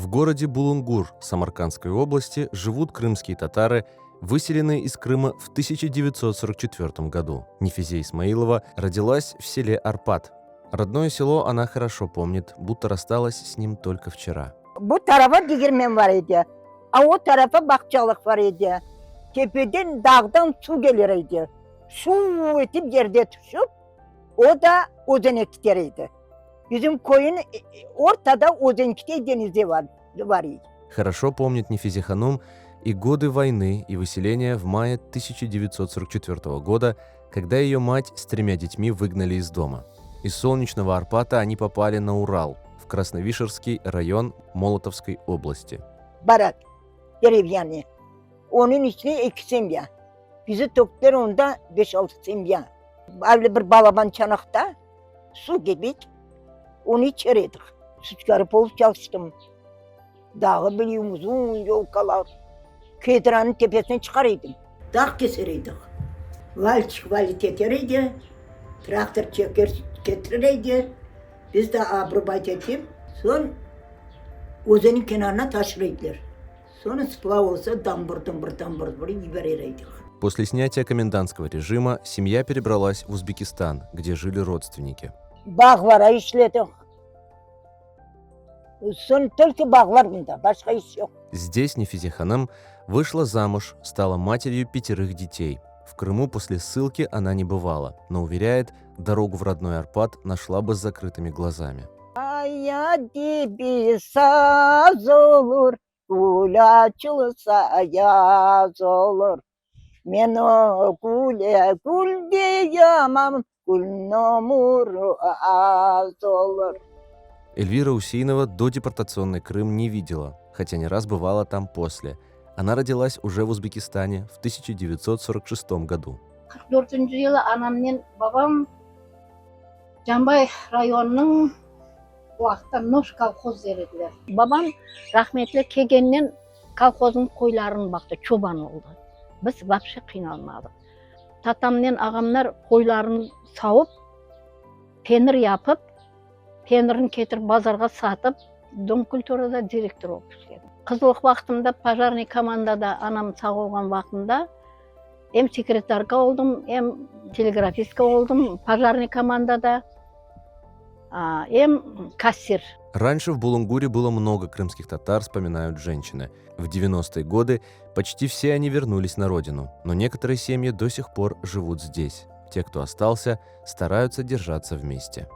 В городе Булунгур Самаркандской области живут крымские татары, выселенные из Крыма в 1944 году. Нефизе Исмаилова родилась в селе Арпат. Родное село она хорошо помнит, будто рассталась с ним только вчера. Bu tarafa degirmen bar edi, a o tarafa bağçalıq bar edi. Tepeden, dağdan suv kelir edi. Şuv etip yerde tüşip, o da özene kiter edi. Bizim köyün ortada özen kite, deñize var edi. Хорошо помнит Нефизе Ханум и годы войны, и выселения в мае 1944 года, когда ее мать с тремя детьми выгнали из дома. Из солнечного Арпата они попали на Урал, в Красновишерский район Молотовской области. Барак деревянный. Onıñ içine eki semya. Bizi töktiler onda beş-altı semya. Öyle bir balaban çanaqta suv kebik, onı içer edik. Sütkarıp olıp çalıştım. Dağı bileyim uzun yolkalar. Kedranıñ tepesine çıqar edim. Dağ keser edik. Valçıq valit eter edi, traktor çeker ketirir edi. Biz de obrubat etip, soñ özenniñ kenarına taşır ediler. Soñ splav olsa, dambır-dumbır, dambır-dumbır yiberer edik. После снятия комендантского режима семья перебралась в Узбекистан, где жили родственники. Bağlara işledik. Soñ только bağlar mında, başqa iş yoq. Здесь Нефизе Ханım вышла замуж, стала матерью пятерых детей. В Крыму после ссылки она не бывала, но уверяет, дорогу в родной Арпат нашла бы с закрытыми глазами. Qaya dibi saz olur, gül açılsa yaz olur. Men o güle gül deyemem, gülniñ ömüri az olur. Эльвира Усейнова додепортационный Крым не видела, хотя не раз бывала там после. Она родилась уже в Узбекистане в 1946 году. 44 yılı anamnen babam Canbay rayonınıñ vaqıtta Noş kolhoz der ediler. Babam rahmetli kelgennen kolhoznıñ qoylarını baqtı, çoban oldı. Biz vapşe qıynalmadıq. Tatamnen ağamlar qoylarını savıp, penir yapıp, penirini ketirip bazarğa satıp, Dom kulturada direktor olıp işledim. Qızlıq vaqtımda pojarnıy komandada anam sağ olğan vaqtında em sekretarka oldım, em telegrafistka oldım pojarnıy komandada, em kassir. Раньше в Булунгуре было много крымских татар, вспоминают женщины. В 90-е годы почти все они вернулись на родину, но некоторые семьи до сих пор живут здесь. Те, кто остался, стараются держаться вместе.